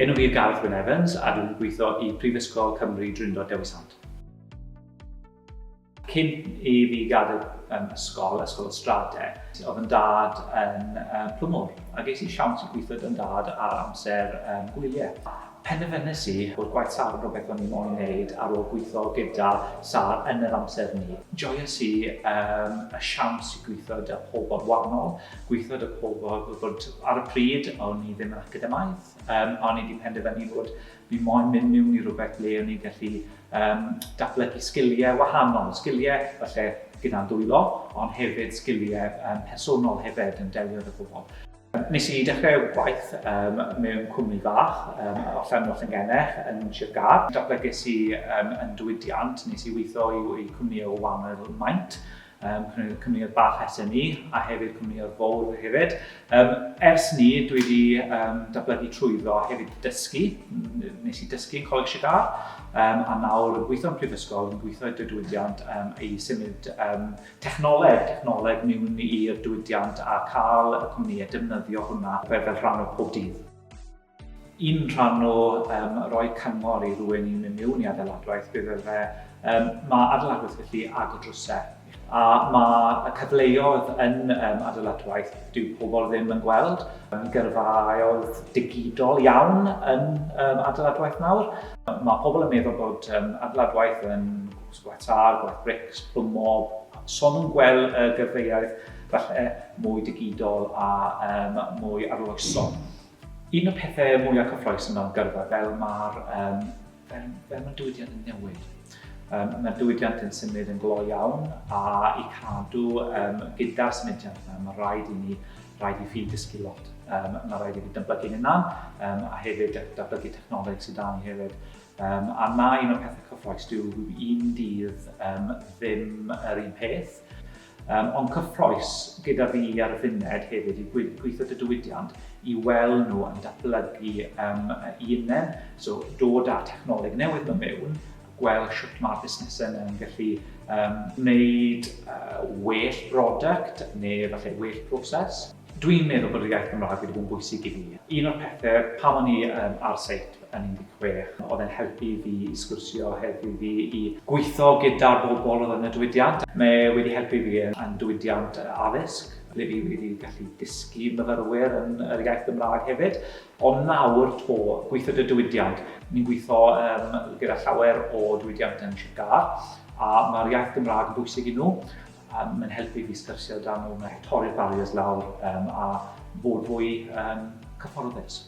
Enw fi yw Gareth Wyn Evans a dwi'n gweithio i Prifysgol Cymru Drindod Dewi Sant. Cyn i fi gadael um, ysgol, Ysgol y Strade, oedd yn dad yn um, plwmwr, a ges i siawns i gweithio yn dad ar amser um, gwyliau. Penderfynes i bod gwaith Sâr yn rhywbeth o'n i moyn wneud ar ôl gweithio gyda Sâr yn yr amser 'ny. Joies i um, y siawns i gweithio 'da pobl wahanol, gweithio 'da pobl bod ar y pryd o'n i ddim yn academaidd, um, o'n i wedi penderfynu bod fi moyn mynd mewn i rhywbeth le o'n i'n gallu um, datblygu sgiliau wahanol, sgiliau falle gyda'n dwylo, ond hefyd sgiliau um, personol hefyd yn delio 'da pobl. Nes i dechrau gwaith um, mewn cwmni fach um, allan o Llangennech yn Sir Gâr. Datblygus i um, yn diwydiant, nes i weithio i, i cwmni o wahanol maint, um, cwmnioedd bach SME a hefyd cwmnioedd fawr hefyd. Um, ers ni, dwi wedi um, datblygu trwyddo a hefyd dysgu. Nes i dysgu yn Coleg Sir Gâr um, a nawr yn gweithio yn prifysgol, yn gweithio i diwydiant um, i symud um, Technoleg, technoleg mewn i'r diwydiant a cael y cwmnïau defnyddio hwnna fel rhan o pob dydd. Un rhan o um, roi cyngor i rhywun i mynd mewn i adeiladwaith bydd fe, um, mae adeiladwaith felly agor drysau. A mae y cyfleoedd yn um, adeiladwaith dyw pobl ddim yn gweld. Um, gyrfaoedd digidol iawn yn um, adeiladwaith nawr. Mae pobl yn meddwl bod um, adeiladwaith yn Gwaith tar, gwaith brics, plwmo, so nhw'n gweld y gyfleoedd falle mwy digidol a um, mwy arloesol. Un o'r pethau mwyaf cyffroes yn mewn gyrfa fel mae'r um, fel, fel mae'r diwydiant yn newid. Um, mae'r diwydiant yn symud yn gloi iawn a i cadw um, gyda'r symudiad yna, mae rhaid i ni, rhaid i fi dysgu lot. Um, mae rhaid i fi datblygu'n hunan um, a hefyd datblygu technoleg sydd da ni hefyd. Um, a na un o'r pethau cyffroes, dyw un dydd um, ddim yr un peth. Um, ond cyffroes gyda fi ar y funud hefyd i gweithio dy diwydiant i weld nhw yn datblygu um, i unen, so dod â technoleg newydd mewn mewn, gweld sut mae'r busnesau yna yn gallu um, wneud uh, well product neu falle well proses. Dwi'n meddwl bod yr iaith Gymraeg wedi bod yn bwysig i fi. Un o'r pethau, pan o'n i um, ar seit yn 16, oedd e'n helpu fi i sgwrsio, helpu fi i gweithio gyda'r bobl oedd yn y diwydiant. Mae wedi helpu fi yn diwydiant addysg, ble fi wedi gallu dysgu myfyrwyr yn yr iaith Gymraeg hefyd. Ond nawr to, gweithio dy diwydiant. Ni'n gweithio um, gyda llawer o diwydiant yn Sir Gâr, a mae'r iaith Gymraeg yn bwysig i nhw. Um, mae'n helpu fi sgwrsio dan nhw, mae'n torri'r barriers lawr um, a fod fwy um, cyfforddus.